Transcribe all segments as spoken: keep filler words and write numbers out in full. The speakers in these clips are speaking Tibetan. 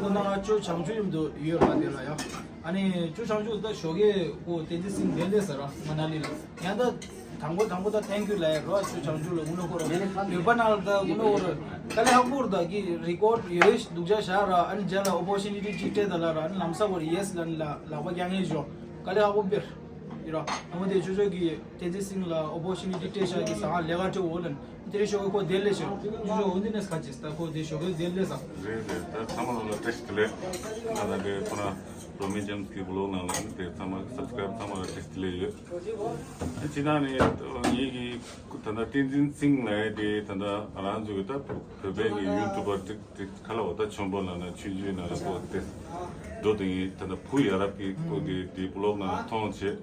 ཁོ་ན་ཅོ་བྱང་ཆུབ་ཡུལ་དུ་ཡོད་ར་དེ་ལ་ཡ། ཨ་ནི་ཅོ་བྱང་ཆུབ་ད་ཞོགས་ཀས་ཁོ་བསྟན་འཛིན་སིང་དེ་ལས་ཟེར་ར་མ་ན་ལི་ལ། ཡང་ད་དང་པོ་དང་པོ་ད་ཐེང་ཀུ་ལ་ཡ་ར་ཅོ་བྱང་ཆུབ་ལ་ཨུ་ནུ་ཁོ་ར་ལུས་པ་ན་ལ་ད་ཨུ་ནུ་ཁོ་ར་དཀའ་ལས་ཁག་པོ་ར་ད་གི་རི་ཀོཌ་ཡོད་སྡུག་ཅག་བཞག་ར། ཨ་ནི་རྗེས་ལ་ཨོ་པོར་ཅུ་ནི་ཊི་ཅིག་སྤྲད་ད་ལ་ར། ཨ་ནི་ལམ་སང་ཁོ་ར་ཡེ་སི་ལ་ནི་ལ་ལག་པ་རྒྱག་ངེས་བྱུང་། དཀའ་ལས་ཁག་པོ་དཔེར་ཡོད་ར། ཨ་མ་དེ་ཅོ་ཅོ་གི་བསྟན་འཛིན་སིང་ལ་ཨོ་པོར་ཅུ་ནི་ཊི་སྤྲད་བཞག་གི་ཟ་ཁང་ལས་ཀ་སྤྲད་འོ་ལ་ནི། དེ་རིང་ཞོགས་ཀས་ཁོ་དེར་སླེབས་ཤག་ཅོ་ཅོ་འོ་འདི་ནས་ག་ཅིག་ད་ཁོ་དེ་ཞོགས་ཀས་དེར་སླེབས་ས། རེད་རེད། ད་ཚང་མ་ལ་བཀྲ་ཤིས་བདེ་ལེགས། ང་ད་ལྟའི་ཁོ་རང་རོ་མི་ཇེམ་སི་གི་བི་ལོག་ནང་ལ་དེ་ཚང་མ་སབ་སི་ཀ་རེབ་ཚང་མ་ལ་བཀྲ་ཤིས་བདེ་ལེགས་ཡོད། སྤྱིར་བཏང་ནས་ངེད་ཀྱི་ད་ལྟ་བསྟན་འཛིན་སིང་ལབ་ཡ་དེ་ད་ལྟ་ང་རང་ཚོ་གི་ད་བོད་པའི་གི་ཡུ་ཊུབ་པར་དེ་དེ་ག་ལ་འོ་ད་ཆོམ་པོ་ནང་ན་ཆུང་ཆུང་ནང་ལ་ཁོ་དེ་འགྲོ་དེ་ངས་ད་ལྟ་བུ་ཡ་རབས་ཀྱི་ཁོ་གི་དེ་བི་ལོག་ནང་མཐོང་བྱས།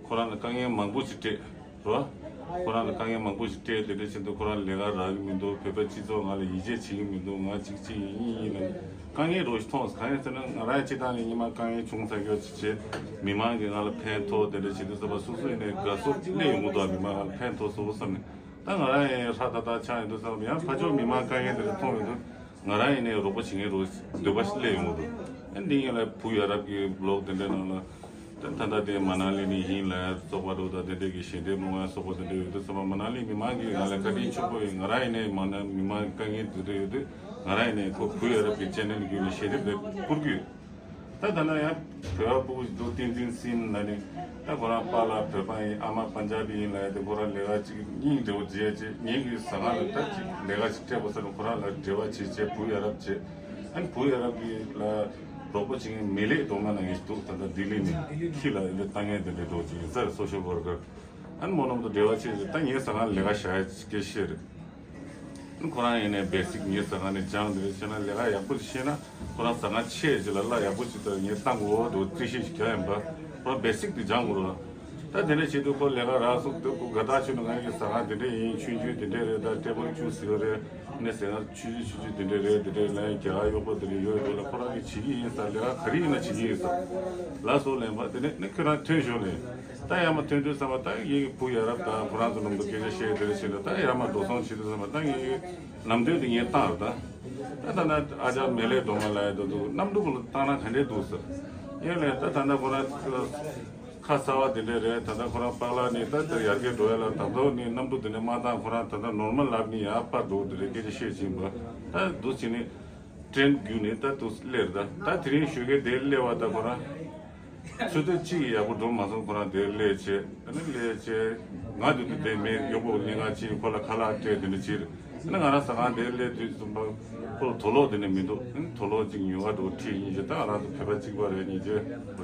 ཁོ་རང་ལ་དཀའ་ངལ་མང་པོ་ཞིག་སྤྲད། རོ། ཁོ་རང་ལ་དཀའ་ངལ་མང་པོ་ཞིག་སྤྲད། དེ་འདྲ་བྱས་དུས་ཁོ་རང་ལས་ཀ་རག་གི་མི་འདུག་བོད་པའི་སྤྱི་ཚོགས་ང་ལ་ཡིད་ཆེས་བྱེད་ཀྱི་མི་འདུག་ང་གཅིག་གཅིག་ཡིན་ཡིན་ལ་དཀའ་ངལ་རོ་ཞིག་མཐོང་། གང་ཡིན་ཟེར་ན་ང་རང་སྤྱིར་བཏང་ནས་ཉི་མ་དཀའ་ངལ་བྱུང་ཚར་ཡོད་ཅེས་བྱས། མི་མང་གིས་ང་ལ་ཕན་ཐོགས། དེ་འདྲ་བྱེད་དུས་ཙམ་པ་སོ་སོ་ཡིན་ནའི་དགའ་སོ་སླེབས་ཡོང་གི་འདུག་མི་མང་ང་ལ་ཕན་ཐོགས་སོང་བསམ་ནས། ད་ང་རང་ཡང་ཧྲ་ཏག་ཏག་ཆགས་ཡོང་དུས་ཙམ་པ་ཡང་ཕར་ཕྱོགས་མི་མང་དཀའ་ངལ་དེ་འདྲ་མཐོང་ཡོང་དུས། ང་རང་ཡིན་ནའི་རོགས་པ་བྱེད་མཁན་རོ་འདོད་པ་ཞིག་སླེབས་ཡོང་གི་འདུག་ཨ་འདི་ཡིན་ལ་བུ་ཡ་རབས་ཀྱི་བི་ལོག་དེ་འདྲའི་ནང་ལ། ད་ད་ལྟ་དེ་མ་ན་ལི་ནས་ཡིན་ལ་ཡ་སོགས་པ་འདྲ་བོ་དང་དེ་འདྲས་ཀྱི་ཞལ་འདེབས་སློང་ཡ་སོགས་པ་དེ་འདྲ་ཡོད་དུས་ཙམ་པ་མ་ན་ལི་མི་མང་གིས་ང་ལ་བཀའ་དྲིན་ཆེན་པོ་ཡིན། ང་རང་ཡིན་ནའི་མ་ན་མི་མང་གི་དཀའ་ངལ་དེ་འདྲ་ཡོད་དུས་ང་རང་ཡིན་ནའི་ཁོ་བུ་ཡ་རབས་ཀྱི་ཅེ་ནལ་བརྒྱུད་ནས་ཞལ་འདེབས་དེ་བསྐུར་གི་ཡོད། ད་ད་ལྟ་ཡང་བོད་པ་སྤུ་གུ་ཞིག་འདུག་བསྟན་འཛིན་སིན་ལབ་ནས། ད་ཁོ་རང་པཱ་ལགས་བོད་པ་ཡིན། ཨ་མ་པན་ཇ་བི་ཡིན་ལབ་ཡ་དེ་ཁོ་རང་ལས་ཀ་གཅིག་སྙིང་རྗེ་པོ་བྱས་བྱས། ངེད་ཀྱི་ཟ་ཁང་ལ་ད་ཅིག་ལས་ཀ་ཅིག་སྤྲད་དགོས་ཟེར་ནས་ཁོ་རང་ལ་འབྲེལ་བ་བྱས་བྱས་བུ་ཡ་རབས་བྱས། ཨ་ནི་བུ་ཡ་རབས་ཀྱི་ལ་རོགས་པ་བྱེད་མཁན་མེ་ལེ་སྒྲོལ་མ་ལབ་མཁན་ཞིག་འདུག་ད་ལྟ་ལྡི་ལི་ནས་ཁྱི་ལ་ཡི་འདི་ལྟ་མཁན་དེ་འདྲ་འདྲ་བོ་ཅིག་ཡིན་ས་རེད། སོ་ཤལ་ཝར་ཀར། ཨ་ནི་མོ་རྣམས་དང་འབྲེལ་བ་བྱས་བྱས། ད་ངའི་ཟ་ཁང་ལ་ལས་ཀ་བཞག་ཡ་སྐད་བཤད་རེད། ཁོ་རང་ཡིན་ནའི་བེ་སིག་ངའི་ཟ་ཁང་ནས་སྦྱངས་དེ་བྱས་ན་ལས་ཀ་ཡག་པོ་ཤེས་ན། ཁོ་རང་ཟ་ཁང་ཆེ་ཅིག་ལ་གླ་ཡག་པོ་ཅིག་དང་ངས་བཏང་དགོས་འདུག་རྩིས་ཞིབ་ཞིག་རྒྱག་ཡིན་པ། ཁོ་རང་བེ་སིག་དེ་སྦྱང་དགོས་རེད། ད་དེ་འདྲ་བྱེད་དུས་ཁོ་ལས་ཀ་རག་སོང་དུས་ཁོ་དགའ་ཐག་ཆོད་ནས་ང་གི་ཟ་ཁང་དེ་འདྲ་ཡིན། ཆུང་ཆུང་དེ་འདྲ་རེད། ད་ཊེ་བལ་བཅུ་ཟེར་བ་རེད། ནས་ཟ་ཁང་ཆུང་ཆུང་ཆུང་ཆུང་དེ་འདྲ་རེད། དེ་འདྲ་ལ་རྒྱ་གར་གཡོག་པོ་དེ་འདྲ་ཡོད་འདུག་ལ། ཁོ་རང་གིས་བྱེད་ཀྱི་ཡིན་ས། ལས་ཀ་ག་རེ་ཡིན་ན་བྱེད་ཀྱི་ཡིན་ས། ལ་སོགས་ལེན་པ་དེ་ནས་ནི་ཁྱོད་རང་ཐོན་ཞོར་ནས། ད་ཡར་མར་ཐོན་དུས་ཙམ་པ་ད་ངེད་ཀྱི་བུ་ཡ་རབས་དང་ཁོ་རང་ཚོ་ནང་དུ་སྐད་ཆ་བཤད་དེ་བྱས་ནས། ད་ཡར་མར་འགྲོ་སོང་བྱེད་དུས་ཙམ་པ་ད་ངེད་ཀྱི་ལམ་སྟོན་དེ་ངས་བཏང་རེད། ད་ད་ད་ན་ཨ་ཅག་མེ་ལེ་སྒྲོལ་མ་ལབ་ཡ་དེ་འདུག་གནམ་གྲུ་བུ་ལ་བཏང་ན་ག་འདྲས་འདུག་ཟེར། ཡིན་ལས་ད་ད་ད་ཁོ་རང་ཁ་གསར་བ་དེ་འདྲས་རེད། ད་ད་ཁོ་རང་པཱ་ལགས་ནས་ད་དེར་ཡར་རྒྱས་འགྲོ་ཡ་ལ་ད་དོ་ནས་གནམ་གྲུ་དེ་འདྲས་མ་བཏང་། ཁོ་རང་ད་ད་ནོར་མལ་ལབ་ནས་ཡར་སྤར་འགྲོ་དེ་འདྲས་སྐད་ཆ་བཤད་བཞིན་པ། ད་འདུག་བྱས་ནས་ཀྲེན་བརྒྱུད་ནས་ད་དུ་སླེབས་རེད། ད་ད་དེ་རིང་ཞོགས་ཀས་དེར་སླེབས་པ་ད་ཁོ་རང་ཆུ་ཚོད་གཅིག་ཡག་པོ་འགྲོ་མ་སོང་། ཁོ་རང་དེར་སླེབས་བྱས། ཨ་ནི་སླེབས་བྱས་ང་དེ་དུས་དེར་མེད། གཡོག་པོ་གཉིས་ཀ་ཕྱིན། ཁོ་ལ་ཁ་ལག་སྤྲད་དེ་འདྲ་བྱས། ཨ་ནི་ང་རང་ཟ་ཁང་དེར་སླེབས་དུས་ཙམ་པ་ཁོ་དུག་ལོག་དེ་འདྲ་མི་འདུག་ཨ་ནི་དུག་ལོག་གཅིག་ཉོ་ག་འགྲོ་ཁྲིད། སྙིང་རྗེ། ད་ང་རང་ཚོ་བོད་པ་གཅིག་པ་རེད། སྙིང་རྗེ་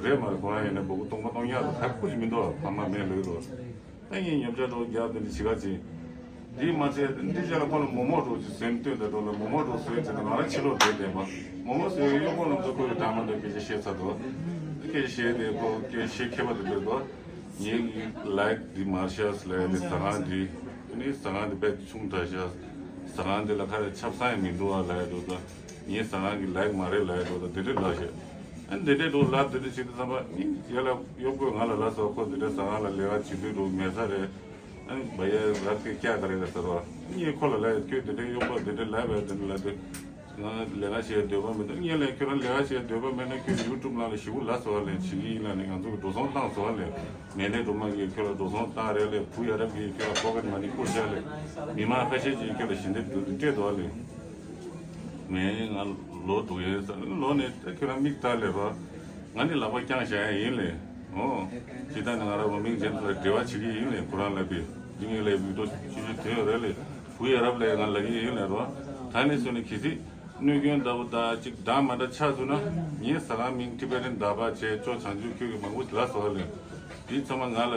རེད་མ་རེད། ཁོ་རང་ཡིན་ན་སྤུ་གུ་སྟོང་པ་སྟོང་ཉག་དང་ཁ་ཁུ་ཅིག་མི་འདུག་ཕ་མ་མེད་ལོས་འདུག་ད་ངས་ཉོ་ཆ་འགྲོ་རྒྱག་དེ་འདྲ་བྱེད་ག་ཅིག་འདི་མ་ཚད་འདི་རྗེས་ལ་ཁོ་ལ་མོག་མོག་འགྲོ་ཅིག་སེམས་སྟོན་དང་འགྲོ་ལ་མོག་མོག་འགྲོ་བཟོས་བྱས་ནས་ང་རང་ཕྱི་ལོགས་བསྡད་བསྡད་པ། མོག་མོག་བཟོས་གཡོག་པོ་རྣམས་ཚོ་ཁོ་གི་འདྲ་མ་འདྲ་སྐད་ཆ་བཤད་ཚར་འདུག་སྐད་ཆ་བཤད་དེ་ཁོ་སྐད་ཆ་མཁས་པ་དེ་འདྲ་འདུག་ངའི་ལའིག་འདི་མར་ཤག་ལབ་ཡ་དེ་ཟ་ཁང་འདི་ནི་ཟ་ཁང་འདི་དཔེ་ཆུང་དྲགས་ཤག་ཟ་ཁང་འདི་ལ་ཁ་རེ་ཆབ་གསང་ཡང་མི་འདུག་ཨ་ལབ་ཡ་འདུག་ད་ངའི་ཟ་ཁང་གི་ལའིག་མ་རེད་ལབ་ཡ་འདུག་ད་དེ་འདྲ་ལབ་ཤག་ཨ་ནི་དེ་འདྲའི་འདུག་ལབ་དེ་འདྲ་བྱེད་དུས་ཙམ་པ་ནི་ཡ་ལ་གཡོག་པོས་ང་ལ་ལབ་སོང་། ཁོ་དེ་འདྲ་ཟ་ཁང་ལ་ལས་ཀ་བྱེད་དུས་འདུག་མེད་ས་རེད། ཨ་ནི་བ་ཡ་རབ་ཀྱི་སྐྱ་ག་རེ་རེད་ཟེར་བ། ངས་ཁོ་ལ་ལབ་ཡ། ཁྱོད་དེ་འདྲའི་གཡོག་པོ་དེ་འདྲའི་ལབ་པས་དེ་འདྲ་ལབ་དུས་ང་ལས་ཀ་བྱེད་འདོད་པ་མེད་འདུག་ངས་ལབ་ཁྱོད་རང་ལས་ཀ་བྱེད་འདོད་པ་མེད་ན་ཁྱོད་ཡུ་ཊུབ་ནང་ལ་ཞེ་པོ་ལབ་སོང་བ་ལས་བྱེད་ཀྱི་ཡིན་ལབ་ནས་ང་ཚོ་གི་འགྲོ་སོང་བཏང་སོང་བ་ལས་མེ་ལེ་སྒྲོལ་མ་གིས་ཁྱོད་ལ་འགྲོ་སོང་བཏང་རེད་ལས། བུ་ཡ་རབས་ཀྱིས་ཁྱོད་ལ་ཕོ་ཁེ་ཊི་མ་ནི་བསྐུར་བཞག་ལས། མི་མང་ཁ་ཤས་ཀྱིས་ཁྱོད་ལ་ཞལ་འདེབས་བསྡུ་བསྡུ་སྤྲད་འདུག་བ་ལས། ངས་ང་ལོ་དྲུག་ཡིན་ས་ལོ་ནས་ད་ཁྱོད་རང་མིག་ལྟ་ལས་རོ། ང་ནི་ལག་པ་བརྐྱངས་བཞག་ཡ་ཡིན་ལས། ཨོ། ཇི་ལྟར་ནི་ང་རང་རོ་མིང་ཅན་ལ་འབྲེལ་བ་བྱེད་ཀྱི་ཡིན་ལས། ཁོ་རང་ལ་བི་འདི་ངས་ལས་བི་ཌིའོ་ཆུ་ཆུ་དོན་རེད་ལས། བུ་ཡ་རབས་ལས་ང་ལབ་ཀྱི་ཡིན་ལས་རོ། ད་ནས་བཟུང་ནས་གལ་སྲིད་གནོད་སྐྱོན་འདྲ་པོ་དང་ཅིག་འདྲ་མ་འདྲ་ཆགས་སོང་ན་ངའི་ཟ་ཁང་མིང་ཊི་བེ་ཊན་ཟླ་བ་བྱས། ཅོ་བྱང་ཆུབ་ཁྱོད་ཀྱི་མང་པོ་ལབ་སོང་ལས། དེ་ཚང་མ་ང་ལ་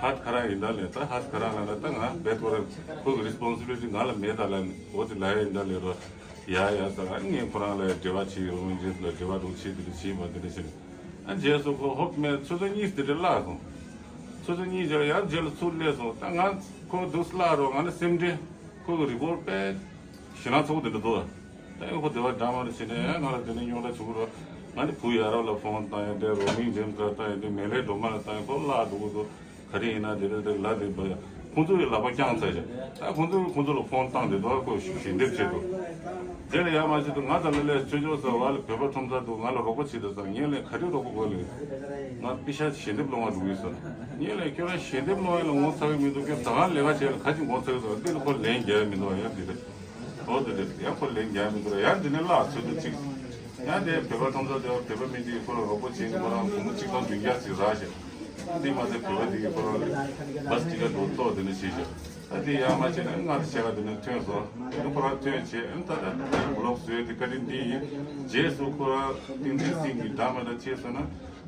ཧད་ཁ་རང་ཡིན་ད་ལས། ད་ཧད་ཁ་རང་ལ་ན་ད་ང་རྦད་ཁོ་རང་ཁོ་གི་རི་སི་པོན་སི་བི་ལི་ཊི་ང་ལ་མེད་ད་ལ་འོ་དེ་ལ་ཡ་ཡིན་ད་ལས་རོ། ཡ་ཡ་ཟ་ཁང་ངས་ཁོ་རང་ལ་འབྲེལ་བ་བྱེད་རོ་མིང་ཅན་ལ་འབྲེལ་བ་འགྲོ་བྱེད་དེ་འདྲ་བྱེད་པ་དེ་འདྲ་བྱེད། ཨ་རྗེས་སུ་ཁོ་ཧོབ་མེད་ཆུ་ཚོད་གཉིས་དེ་འདྲ་བརླག་སོང་། ཆུ་ཚོད་གཉིས་རྗེས་ཡང་རྗེས་ལ་ཚུར་སླེབས་སོང་། ད་ང་ཁོ་འདུག་བརླག་རོགས་ང་ལ་སེམས་ཁྲལ། ཁོ་གི་རི་པོར་ཊི་དཔེ་ཞེད་སྣང་ཚ་པོ་དེ་འདྲ་འདུག་ད་ཡང་ཁོ་དེ་བ་འདྲ་མ་འདྲ་བྱས་ནས་ཡང་ང་ལ་དེ་ནས་རྙོག་དྲ་བྱུང་རོགས། ང་ནི་བུ་ཡ་རབས་ལ་ཕོན་བཏང་ཡང་དེ་རོ་མིང་ཇེམ་སི་ལ་བཏང་ཡང་དེ་མེ་ལེ་སྒྲོལ་མ་ལ་བཏང་ཡང་ཁོ་བརླག་འགྲོ་གི་འདུག་ག་རེ་ཡིན་ན་དེ་རེད་དེ་ལ་དེ་བ་ཡ་ཁོང་ཚོ་ཡི་ལག་པ་བརྐྱངས་ཚར་ཤག་ད་ཁོང་ཚོ་ཁོང་ཚོ་ལ་ཕོན་བཏང་དེ་དོ་ཁོ་ཞིབ་འདེབས་བྱེད་དགོས། དེ་ལ་ཡར་མར་བྱེད་དུས་ང་དང་ལ་ལས་ཆོས་ཕྱོགས་ས་བ་ལ་བོད་པ་ཁྲོམ་ས་འདུག་ང་ལ་རོགས་པ་བྱེད་དུ་ས་ངས་ལས་ག་རེ་རོགས་པ་དགོས་ལས། ང་པི་ཤ་ཞལ་འདེབས་སློང་བ་འགྲོ་གི་ཡིན་ཟེར། ངས་ལས་ཁྱོད་རང་ཞལ་འདེབས་སློང་ཡ་ལ་ངོ་ཚ་གི་མི་འདུག་ཁྱོད་ད་ག་ལས་ཀ་བྱས་ལ་ག་ཅིག་ངོ་ཚ་གི་འདུག་དེ་ལ་ཁོ་ལན་རྒྱག་ཡ་མི་འདུག་ཡ་དེ་རེད། ཨོ་དེ་རེད་ཡ་ཁོ་ལན་རྒྱག་ཡ་མི་འདུག་ཡ་འདི་ནས་བརླག་ཚོད་དུ་ཅིག་ཡང་དེ་བོད་པ་ཁྲོམ་ས་དེ་བ་བོད་པ་མི་འདི་ཁོ་ལ་རོགས་པ་བྱེད་ནི་ཁོ་རང་སྒོར་མོ་གཅིག་སྟོང་བདུན་བརྒྱ་ཅིག་རག་ཤག་དེ་མ་ཟད་བོད་པ་འདི་གི་ཁོ་རང་ལ་བ་སི་ཊི་ཀེ་ཊི་ལོ་ཏོག་དེ་ནས་བྱེད་ཤག་ད་དེ་ཡང་མ་བྱས་ན་ང་དེ་བྱས་ཀ་དེ་ནས་ཐོན་སོང་། དེ་ནས་ཁོ་རང་ཐོན་བྱས་ཨ་ནི་ད་ད་དེ་བི་ལོག་བཟོས་དེ་བཀའ་དྲིན་འདི་ཡིན། རྗེས་སུ་ཁོ་རང་ཏིང་ཏིང་སིང་གི་འདྲ་མ་འདྲ་བྱས་སོང་ན་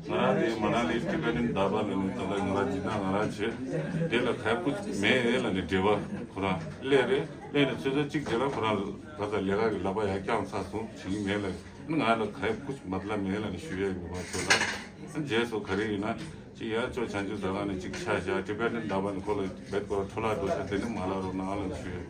ང་རང་དེ་མ་ན་ལི་ཊི་བེ་ཊན་ཌ་བ་ལ་ནི་ད་ལྟ་ང་རང་སྦྱིན་བདག་ང་རང་བྱས། དེ་ལ་ག་ཡ་ཁུ་མེད་ལ་ནི་འབྲེལ་བ་ཁོ་རང་སླེབས་རེད། སླེབས་ནས་ཚོད་ཚོད་གཅིག་དེ་ལ་ཁོ་རང་ལ་ག་ས་ལས་ཀ་གི་ལག་པ་ཡར་བརྐྱངས་ཚར་སོང་བྱེད་ཀྱི་མེད་ལ། ང་ལ་ག་ཡ་ཁུ་མ་ལ་མེད་ལ་ནི་ཞུ་ཡ་ཡོད་པ་ཚོ་ལ། རྗེས་སུ་ག་རེ་ཡིན་ན་ཅིག་ཡར་ཅོ་བྱང་ཆུབ་ཟ་ཁང་ནས་ཅིག་ཆ་བཞག་ཊི་བེ་ཊན་ཌ་བ་ནི་ཁོ་ལ་བེད་ཁོ་ལ་འཕྲོ་བརླག་འགྲོ་ས་དེ་ནི་མ་ལ་རོ་ནང་ལ་ཞུ་ཡ།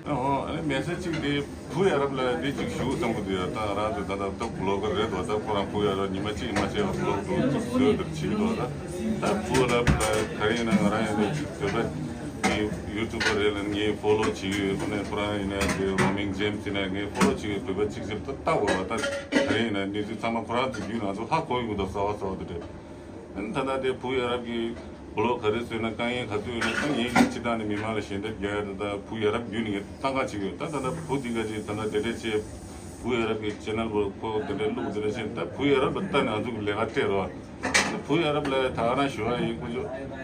ཨོ་ཨ་ནི་མེ་སེ་ཇི་གཅིག་དེ་བུ་ཡ་རབས་ལ་དེ་གཅིག་ཞུ་བསམ་གི་འདུག་ཡ། ད་ང་རང་ཚོ་ད་ལྟ་སྟབས་གུ་ལོག་གི་རེད་དོ། ད་ཁོ་རང་བུ་ཡ་རབས་ཉི་མ་གཅིག་མ་བྱས་པ་གུ་ལོག་འགྲོ་ཅིག་བཟོས་འདུག་བྱེད་ཀྱི་འདུག་ད་ད་བུ་རབས་ལ་ག་རེ་ཡིན་ན་ང་རང་ཡང་འདུག་བོད་པ་དེ་ཡུ་ཊུབ་པ་རེད་ལ་ངས་ཕོ་ལོ་བྱེད་ཀྱི་ཡོད། ཁོ་ནས་ཁོ་རང་ཡིན་ན་དེ་རོ་མིང་ཇེམ་སི་ཡིན་ན་ངས་ཕོ་ལོ་བྱེད་ཀྱི་ཡོད། བོད་པ་གཅིག་གཅིག་ད་ལྟ་བོ་ལ་ད་ག་རེ་ཡིན་ན་གནས་ཚུལ་ཚང་མ་ཁོ་རང་ཚོ་བརྒྱུད་ང་ཚོ་ཧ་གོ་ཡོང་གི་འདུག་གསར་བ་གསར་བ་དེ་འདྲ། ད་ལྟ་དེ་བུ་ཡ་རབས་ཀྱི་བུ་ལོག་ག་རེ་བཟོས་ན་དཀའ་ངལ་ག་ཚོད་ཡོད་ན་ད་ངེད་ཀྱི་སྤྱི་བཏང་ནས་མི་མང་ལ་ཞལ་འདེབས་རྒྱག་ཡ་ད་ད་བུ་ཡ་རབས་བརྒྱུད་ནས་ངས་གཏང་ག་བྱེད་ཀྱི་ཡོད། ད་ད་ལྟ་བུ་འདི་ག་ཅིག་ད་ལྟ་དེ་འདྲས་བྱས་བུ་ཡ་རབས་ཀྱི་ཆེ་ནལ་བོ་ཁོ་དེ་འདྲས་བླུག་དེ་འདྲས་བྱས་ད་བུ་ཡ་རབས་ལ་ལྟ་ནས་ང་ཚོ་གི་ལས་ཀ་སྤྲད་རོགས། བུ་ཡ་རབས་ལ་ད་ག་རང་ཞུ་བ་ཡིན། ཁོ་ཚོ་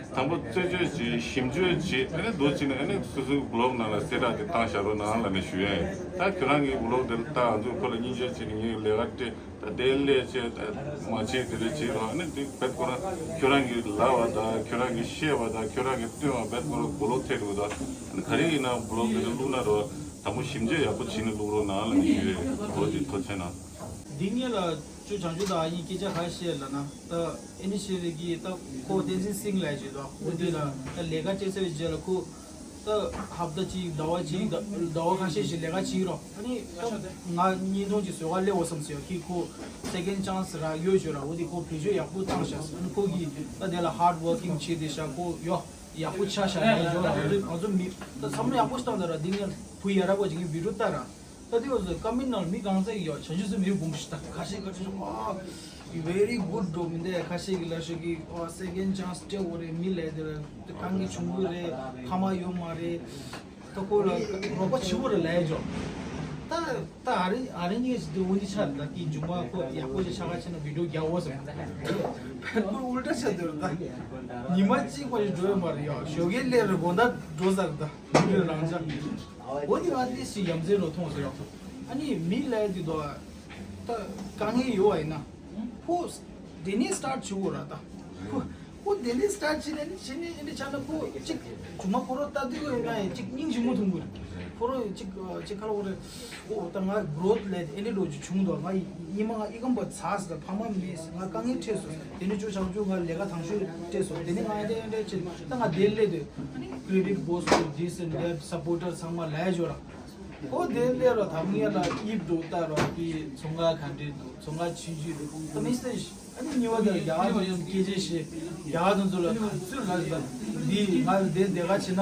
དང་པོ་རྩད་གཅོད་བྱེད་ཞིབ་འཇུག་བྱེད་ཨ་ནི་འདུག་བྱས་ནས་ཨ་ནི་སོ་སོའི་བུ་ལོག་ནང་ལ་གསལ་བསྒྲགས་དེ་བཏང་བཞག་རོགས་གནང་ལབ་ནས་ཞུ་ཡ་ཡིན། ད་ཁྱོད་རང་གི་བུ་ལོག་དེ་ལ་ལྟ་ང་ཚོ་ཁོ་ལ་སྙིང་རྗེ་བྱས་ནས་ངའི་ལས་ཀ་སྤྲད། ད་དེ་ལས་བྱས་ད་མ་བྱེད་དེ་འདྲ་བྱེད་རོགས། ཨ་ནི་འདི་བེད་ཁོ་རང་ཁྱོད་རང་གིས་ལབ་པ་དང་ཁྱོད་རང་གིས་བཤད་པ་དང་ཁྱོད་རང་གིས་སྟོན་པ་བེད་ཁོ་རང་གོ་ལོག་ཐེབས་འདུག་ད་ཨ་ནི་ག་རེ་ཡིན་ན་བུ་ལོག་དེ་འདྲ་བླུགས་ན་རོགས་དང་པོ་ཞིབ་འཇུག་ཡག་པོ་བྱས་ནས་བླུགས་རོགས་གནང་ལབ་ནས་ཞུ་ཡས་ཡོད། འོ་དེ་ཐུགས་རྗེ་གནང་། འདི་ངེད་ལ་ཅོ་བྱང་ཆུབ་དང་ཨ་ཡིན་སྐད་ཆ་ག་བཤད་ལབ་ན་ད་ཨེ་ནི་ཤེས་རིག་གིས་ད་ཁོ་བསྟན་འཛིན་སིང་ལབ་ཅིག་འདུག་ཁོ་འདི་ལ་ད་ལས་ཀ་སྤྲད་ཚར་བའི་རྗེས་ལ་ཁོ། ད་ཧབ་ད་ཅིག་ཟླ་བ་ཅིག་ཟླ་ཟླ་བ་ཁ་ཤས་ཤིག་ལས་ཀ་བྱེད་རོགས། ཨ་ནི་ད་ང་བརྙན་ཐུང་ཅིག་བཟོ་ག་སླེབས་འོ་བསམ་ཟེར་ཡོད་ཁྱི་ཁོ་སེ་ཀེན་ཌ་ཅན་སི་རག་ཡོད་ཞུ་ར། འོ་དེ་ཁོ་བེད་སྤྱོད་ཡག་པོ་བཏང་ཤག་ཨ་ནི་ཁོ་གིས་ད་དེ་ལ་ཧར་ཌི་ཝར་ཀིང་བྱེད་དེ་ཤག་ཁོ་ཡོ་ཡག་པོ་ཆགས་ཤག་ཡོད་ཞུ་ར། ང་ཚོ་ང་ཚོ་མི་ད་བསམ་བློ་ཡག་པོ་ཞིག་བཏང་ད་ར། འདི་ངས་བུ་ཡ་རབས་པ་ཅིག་གི་བི་ཌིའོ་ལྟ་ར། ད་དེ་བ་ཟོ་ཀ་མེན་ནང་མི་གང་ཟེར་ཡོད་བྱང་ཆུབ་སེམས་ཡོད་བུམ་ཤི་ད་ཁ་ཤས་ཁ་ཤས་ཨ་very good འགྲོ་མི་འདུག་ཁ་ཤས་ཀྱི་ལ་ཤོད་ཀྱི་ཨ་སེ་ཀེན་ཌ་ཅན་སི་སྤྲད་འོ་རེད། མི་ལས་དེ་ལ་དེ་གང་གི་བྱུང་གི་རེད། ཕ་མ་ཡོད་མ་རེད། ད་ཁོ་ལ་རོགས་པ་བྱེད་འོ་རེད་ལས་ཇོ། ད་ད་ཨ་རི་ཨ་རི་གཉིས་ཀྱི་དེ་འོ་འདི་ཆ་ད་དེ་མཇུག་མ་ཁོ་ཡག་པོ་ཞིག་ཆགས་ཁ་ཆེ་ན་བི་ཌིའོ་རྒྱག་འོ་ཟེར། ཕན་པོ་ཨུལ་ཏྲ་ཆ་དེ་རེད། ད་ཉི་མ་གཅིག་པ་ཞིག་འགྲོ་ཡོད་མ་རེད་ཡ། ཞོགས་ཀས་སླེབས་རེད་དགོང་དག་འགྲོ་ས་རེད་ད། འོ་དེ་ང་ཏི་སི་ཡ་མཚན་རོ་མཐོང་ཟེར་ཡོད། ཨ་ནི་མི་ལས་དེ་དོ་ད་དཀའ་ངལ་ཡོད་བ་ཡིན་ན་ཁོ་དེ་ནས་སི་ཊར་ཊི་བྱེད་དགོས་ར་ད། ཁོ་ཁོ་དེ་ནས་སི་ཊར་ཊི་བྱེད་ནས་ནི་བྱེད་ནས་ཨ་ནི་ཆ་ན་ཁོ་གཅིག་ཇུ་མ་ཁོ་རོ་ལྟ་དུས་ཡོད་ན་ཡང་གཅིག་སྙིང་རྗེ་མོ་མཐོང་གི་རེད། ཁོ་རོ་གཅིག་གཅིག་ཁ་ལོ་རེད། ཨོ་ད་ང་གྷི་རོ་ཐི་ལས་ཨེ་འདྲ་འགྲོ་རྒྱུ་བྱུང་འདུག་ང་ཉི་མ་ང་ཨི་ཁམ་པ་ཚ་སི་ད་ཕ་མ་མེད་སི་ང་དཀའ་ངལ་འཕྲད་སོང་། དེ་ནས་ཅོ་བྱང་ཆུབ་ང་ལས་ཀ་དང་ཤོས་སྤྲད་སོང་། དེ་ནས་ང་ཨེ་འདྲ་ཨེ་འདྲ་བྱས་ད་ང་དེ་སླེབས་དུས་ཨ་ནི་ཀི་རེ་ཌིཊ་བོ་སི་ཊི་ཌི་སི་ཨེན་ཌི་ལེབ་སཔོར་ཊར་ཚང་མ་ལས་འབྱོར་ར། ཨོ་དེ་སླེབས་ར་ད་ངས་ལ་ཡིབ་འདུག་ལྟ་ར་དེ་ཚོང་ཁང་ག་འདྲས་འདུག་ཚོང་ཁང་ཆུང་ཆུང་འདུག་ད་མི་སེ་ཨ་ནི་ཉི་མ་དེར་རྒྱ་གར་དུ་སྐད་ཆ་བཤད། རྒྱ་གར་དུ་ཚོ་ལ་ག་ཚོད་ལ་ཟ་འདི་ང་ལ་དེ་དེ་ག་བྱས་ན་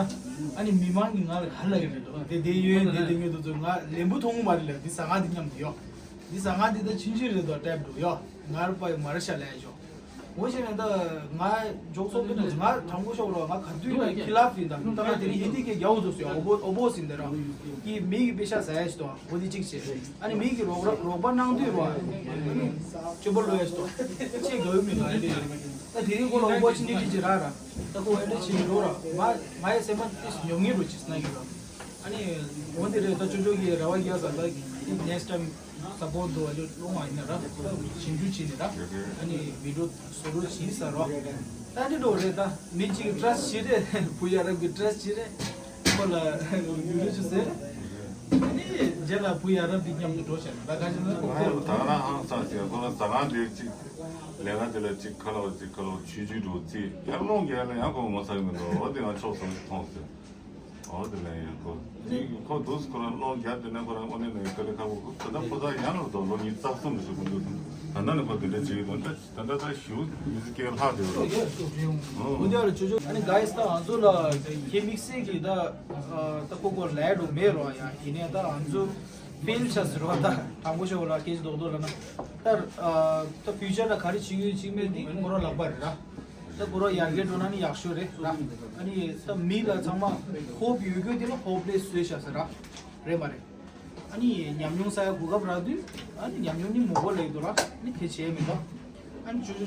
ཨ་ནི་མི་མང་གིས་ང་ལ་ག་ལབ་ཡོད་རེད་དོ། དེ་དེ་ཡོད་ཡོད་དེ་དེ་ངས་དུ་ཚོ་ང་ལན་པོ་མཐོང་གི་མ་རེད་ལ། འདི་ཟ་ཁང་འདི་མཉམ་དུ་ཡོད། འདི་ཟ་ཁང་འདི་ད་ཆུང་ཆུང་རེད་དོ། ཊེབ་འདུག་ཡོད། ང་རུ་པ་ཡོད་མ་རེད་ཤ་ལས་ཡོད། འོ་བྱས་ན་ད་ང་འཇོག་ཚོགས་འདི་ནས་ང་དྲང་པོ་ཤོག་རོགས། ང་ག་དུས་ན་ཁི་ལབ་ཡིན་ད་ད་ང་དེ་རིང་ཧིན་དི་སྐད་རྒྱག་འོ་ཚོགས་སུ་ཡོད། ཨོ་བོ་ཨོ་བོ་ཟིན་དེ་རང་གི་མི་གི་པེ་ཤ་ཟ་ཡ་ཞིག་དོ། འོ་དེ་གཅིག་བྱས། ཨ་ནི་མི་གི་རོགས་ར་རོགས་པ་གནང་དུས་ར། ཨ་ནི་སྤྱོད་པ་ལོས་ཡ་ཞིག་དོ། ཆེས་དགའ་བའི་མི་ང་རེད། ད་དེ་རིང་ཁོ་ལ་ཨོ་པོར་ཅུ་ནི་ཊི་ཅིག་རག་ར། ད་ཁོ་ཨེ་འདྲ་བྱེད་ཀྱི་འགྲོ་ར། ང་ང་ཡི་སེམས་པ་ཏིས་ཉོབ་ངེས་འགྲོ་ཅིག་སྣང་གི་ར། ཨ་ནི་འོ་དེ་རེད། ད་ཅོ་ཅོ་གི་རེ་བ་རྒྱག་ས་ད་ནེགསི་ཊའིམ་སཔོར་ཊི་འདུག་བ་ཅོ་སློང་བ་ཡིན་ན་ར། ད་ཞིབ་འཇུག་བྱས་ནས་ར། ཨ་ནི་བི་ཌིའོ་བཟོ་རོགས་བྱེད་ས་ར། ད་འདི་འགྲོ་རེད། ད་མི་གཅིག་གི་ཊྲས་ཊི་བྱེད་རེད། བུ་ཡ་རབས་ཀྱི་ཊྲས་ཊི་བྱེད་རེད། ཁོ་ལ་ཡུ་ལུ་ཅུ་ཟེར། ཨ་ནི་རྗེས་ལ་བུ་ཡ་རབས་འདི་མཉམ་དུ་འགྲོ་བྱས་ན་ད་ག་ཅི་ན་ཁོ་ད་ང་རང་ཧང་སངས་ཟེར། ཁོ་རང་ཟ་ཁང་དེ་གཅིག་ལས་ཀ་དེ་ལ་གཅིག་ཁ་ལོ་གཅིག་ཁ་ལོ་ཆུང་ཆུང་འགྲོ་རྩིས་ཡར་སློང་རྒྱག་ལ་ཡང་ཁོ་ངོ་ཚ་གི་མི་འདུག་འོ་དེ་ང་ཕྱོགས་ཙམ་ཞིག་མཐོང་ཟེར། འོ་དེ་ལས་ཡང་ཁོ་དེ་ཁོ་འདུག་ཁོ་རང་སློང་རྒྱག་དེ་ནས་ཁོ་རང་དངོས་གནས་ནས་དཀའ་ལས་ཁག་པོ་ད་ལྟ་ཁོ་ཚ་ཡང་ལ་དོ་ལོ་ཉི་ཤུ་རྩ་གསུམ་ཞིག་འདུག་ད་ལྟ་ནས་ཁོ་དེ་འདྲ་བྱེད་ཀྱི་འདུག་ད་ད་ད་ཞུ་མི་ཚེ་སྐྱེལ་ལྷག་དེ་རེད། འོ་དེ་ལ་ཅོ་ཅོ་ཨ་ནི་གྷའི་སི་ད་ང་ཚོ་ལ་ཁྱེད་དམིགས་བསལ་གྱི་ད་ད་ཁོ་ཁོ་ལས་འགྲོ་མེད་རོགས་ཡ་ཡིན་ནས་ད་ང་ཚོ། ཕེལ་ཆགས་ཟེར་བ་ད་དང་པོ་ཤོག་ལ་སྐད་ཆ་རྡོག་རྡོག་ལ་ན། ད་ཨ་ད་ཕིའུ་ཅར་ལ་ག་རེ་བྱེད་ཀྱི་ཡོད་ཅིག་མེད་འདི་ཁོ་རང་ལག་པ་རེད་ར། ད་ཁོ་རང་ཡར་རྒྱས་འགྲོ་ན་ནི་ཡག་ཤོས་རེད་ར། ཨ་ནི་ད་མི་ལ་ཚང་མ་ཧོབ་ཡོད་རྒྱུ་དེ་ལ་ཧོབ་ལས་བཟོས་བཞག་ཟེར་ར། རེད་མ་རེད། ཨ་ནི་ཉམས་མྱོང་ས་ཡ་གོ་སྐབས་རག་དུས་ཨ་ནི་ཉམས་མྱོང་ནི་མོ་གོ་ལེགས་འདུག་ར། ནི་དེ་བྱས་མི་འདུག་ཨ་ནི་ཅོ་ཅོ་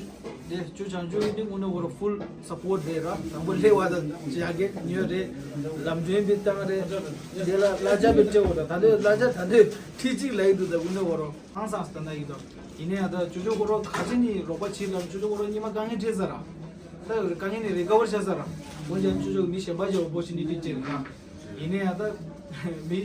དེ་ཅོ་བྱང་ཅོ་ཡིན་དུས་དངོས་གནས་ཁོ་རང་ཕུལ་སབ་པོར་ཊི་རེད་ར། དང་པོ་སླེབས་པ་དང་ཇེ་ཀེ་ཊི་ཉོས་རེད། ལམ་གྲོན་པའི་བཏང་རེད། དེ་ལ་གླ་ཆ་པའི་སྤྲད་འོ་ར། ད་ལྟ་གླ་ཆ་ད་ལྟ་ཁྲི་གཅིག་ལ་ཡིན་འདུག་ད་དངོས་གནས་ཁོ་རང་ཧང་སངས་ད་ན་ཡིན་འདུག་ཡིན་ནའི་ཨ་ད་ཅོ་ཅོ་ཁོ་རང་ག་ཚོད་ནི་རོགས་པ་བྱེད་ལ་ཅོ་ཅོ་ཁོ་རང་ཉི་མ་དཀའ་ངལ་འཕྲད་ས་ར། ད་དཀའ་ངལ་ནི་རི་ཀ་བར་བྱ་ས་ར། འོན་ཀྱང་ཅོ་ཅོ་མི་གཞན་པ་ཅིག་འོ་པོར་ཅུ་ནི་ཊི་སྤྲད་ར། ཡིན་ནའི་ཡང་ད་མི་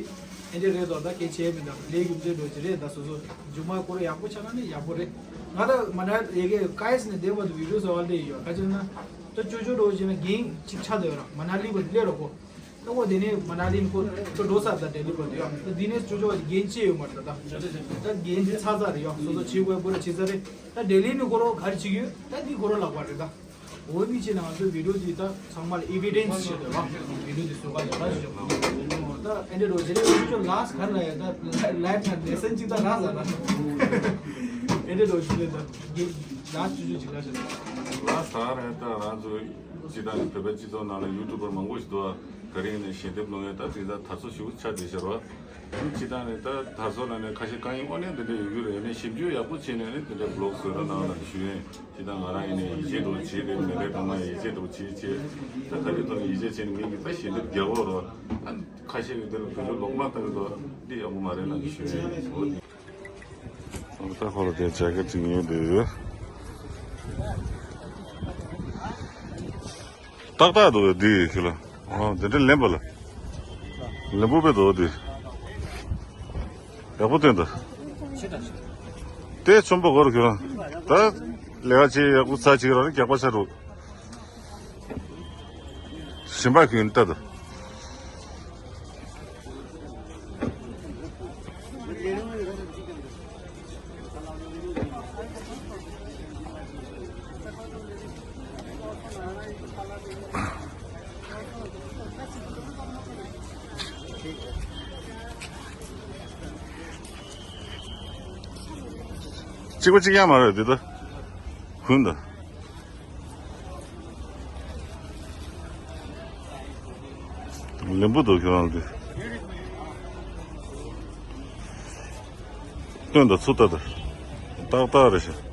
ཨེ་འདྲ་རེད་དོ། ད་སྐད་ཆ་མི་འདུག་ལས་རྒྱུ་འབྲས་འགྲོ་གི་རེད། ད་སོ་སོ་མཇུག་མ་སྐོར་ཡག་པོ་ཆགས་ན་ནི་ཡག་པོ་རེད། ང་ད་མ་ན་ཡ་གི་ཀའི་སི་ནས་བསྡད་པ་དུ་བི་ཌིའོ་བཟོ་བ་ལས་ཡོད་ག་ཅི་ན། ད་ཅོ་ཅོ་འགྲོ་བྱས་ན་རྒན་གཅིག་ཆགས་བསྡད་ཡོད་ར། མ་ན་ལི་བ་དུ་སླེབས་རོགས་གོ། ད་འོ་དེ་ནས་མ་ན་ལི་ནི་ཁོ་ཁོ་འགྲོ་ས་ད་ལྡི་ལི་བ་དུ་ཡོད། ད་འདི་ནས་ཅོ་ཅོ་བ་རྒན་ཅི་ཡོད་མ་རེད། ད་ད་རྒན་ཅི་ཚ་ཚ་རེད་ཡོད། སོ་སོ་བྱེད་དགོས་པོ་ར་བྱེད་ས་རེད། ད་ལྡི་ལི་ནི་ཁོ་རོ་ག་རེ་བྱེད་ཀྱི་ཡོད། ད་འདི་ཁོ་རོ་ལག་པ་རེད་ད། འོ་མི་ཅི་ན་ང་ཚོའི་བི་ཌིའོ་འདི་ད་ཚང་མ་ལ་ཨེ་བི་ཌེན་སི་བྱེད་དགོས་ར། བི་ཌིའོ་འདི་བཟོ་ག་ལ་ར་ཞོག་ད་ཨེ་འདྲ་རོ་ཇེ་རེ་ཅོ་ཅོ་ལ་སི་ག་རེ་ལ་ཡ་ད་ལའེབ་ན་ལེ་སན་ཅིག་ད་ར་ཟ་ད། ཨེ་འདྲ་རོ་ཇེ་རེ་ད་གེ་ལ་སི་ཅོ་ཅོ་ཅིག་ལ་ཞོག་ལ་སི་ད་ར་ད་ང་ཚོ་སྤྱི་བཏང་བོད་པའི་སྤྱི་ཚོགས་ནང་ལ་ཡུ་ཊུབ་པར་མང་པོ་ཞིག་འདུག་ག་རེ་ཡིན་ནའི་ཞལ་འདེབས་སློང་ཡ་ད་དེ་ད་དར་སྲོལ་ཞིག་ཆགས་བསྡད་ཤར་བ། སྤྱི་བཏང་ནས་ད་དར་སྲོལ་ལ་ནས་ཁ་ཤས་དཀའ་ངལ་དངོས་གནས་འདི་འདྲ་ཡོད་རྒྱུ་རེད། ནས་ཞིབ་འཇུག་ཡག་པོ་བྱས་ནས་ནི་འདི་འདྲ་བི་ལོག་བཟོས་རོགས་གནང་ལ་ཞུ་ཡིན། སྤྱི་བཏང་ང་རང་ཡིན་ནས་ཡིད་ཆེས་འགྲོ་བྱེད་དེ་མི་ལས་ཐོག་མ་ཡིད་ཆེས་འགྲོ་བྱེད་བྱེད་ད་ག་རེ་ཐོག་ནས་ཡིད་ཆེས་བྱས་ནས་མི་གི་ད་ཞེ་འདེབས་རྒྱག་འོ་རོགས། ཨ་ཁ་ཤས་ཀྱི་འདི་ལ་བོད་ལུགས་ལོག་མ་བཏང་གི་འདུག་འདི་ཡག་པོ་མ་རེད་ལ་ཞུ་ཡིན། འོ་འདི། ད་ཁོ་ལ་དེ་ཇེ་ཀེ་ཊི་ཅིག་ཉོས་འདུག་ཏག་ཏག་འདུག་འདི་ཁྱོད་ལ། ཨ་འདི་འདྲ་ལེན་པ་ལ། ལེན་པོ་པའི་འདུག་འདི། ཡག་པོ་བསྟན་འདུག་དེ་ཆོམ་པ་གོ་རུ་ཁྱོད་རང་། ད་ལས་ཀ་བྱེད་ཡག་པོ་ཚ་ཅིག་རང་རྒྱག་པ་ཆ་རུ། ཞིམ་པ་ཁྱོད་ལྟ་འདུག་གཅིག་པ་གཅིག་ཡང་མ་རེད་འདི་ད། ཧུན་ད། ལེན་པོ་འདུག་ཁྱོད་རང་འདི། སྟོན་ད་ཚུ་ད་ད། ཏག་ཏག་རེད་ཤག